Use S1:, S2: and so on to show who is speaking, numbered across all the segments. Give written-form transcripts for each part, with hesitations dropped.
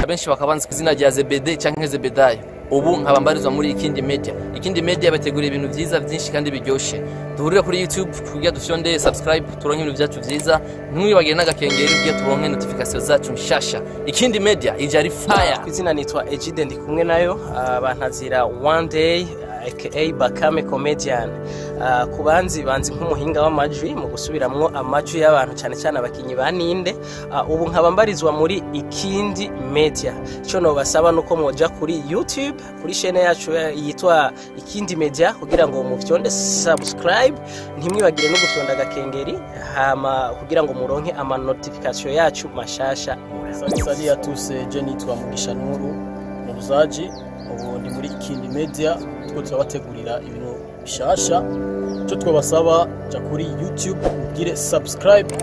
S1: Abenshi bakaba banzi ku izina rya Zebede canke Zebedayo. Ubu nkaba mbarizwa muri Ikindi Media. Ikindi Media bategura ibintu vyiza vyinshi kandi biryoshe. Duhurire kuri YouTube kugira dufyonde subscribe, turonke ibintu vyacu vyiza. Ntimwibagire n'agakengeri kugira turonke notification zacu nshasha. Ikindi Media ije ari fire.
S2: Ku izina nitwa Egide, ndi kumwe nayo bantazira One Day, aka Bakame Comedian. Ku banzi banzi nk'umuhinga w'amajwi mu gusubiramwo amajwi y'abantu, cyane cyane abakinyi ba Ninde. Ubu nkaba mbarizwa muri Ikindi Media. Ico nobasaba nuko mwoja kuri YouTube, kuri chaîne yacu yitwa Ikindi Media, kugira ngo mufyonde subscribe, ntimwibagire no gufyonda agakengeri, hama kugira ngo muronke ama notification yacu mashasha.
S3: Salut, salut à tous, je nitwa Mugisha Nuru Muruzaji, ubu ndi muri Ikindi Media, two turabategurira ibintu bishasha. Icyo twabasaba, ja kuri YouTube mugire subscribe,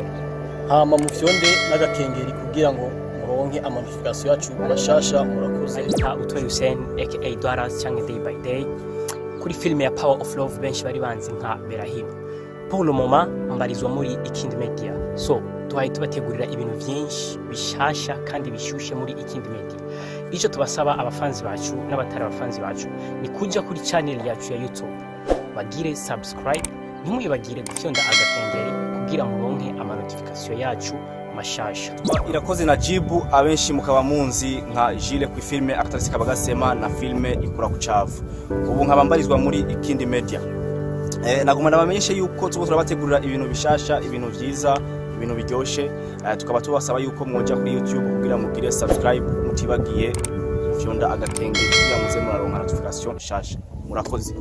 S3: hama mufyonde n'agakengeri kugira ngo muronke ama notification yacu mashasha. Murakoze.
S4: Nitwa Utoye Hussein, aka Dwaras cyangwa Day by Day. Kuri filime ya Power of Love benshi bari banzi nka Berahim. Pour le moment mbarizwa muri Ikindi Media, so tuhaye tubategurira ibintu byinshi bishasha kandi bishushe muri Ikindi Media. Icyo tubasaba abafanzi bacu n'abatari abafanzi bacu ni kuja kuri channel yacu ya YouTube, bagire subscribe, ntimwibagire gufyonda agakengeri kugira muronke ama notification yacu mashasha.
S5: Irakoze na Jibu, abenshi mukaba munzi nka Jile ku filme Akatarisi Kabagasema na filme Ikura Kucavu. Ubu nkaba mbarizwa muri Ikindi Media. Naguma ndabamenyeshe yuko tuba turabategurira ibintu bishasha, ibintu vyiza, ibintu biryoshe. Tukaba tubasaba yuko mwoja kuri YouTube kugira mugire subscribe, mutibagiye mufyonda agakenge kugira muze muraronka notification nshasha. Murakoze.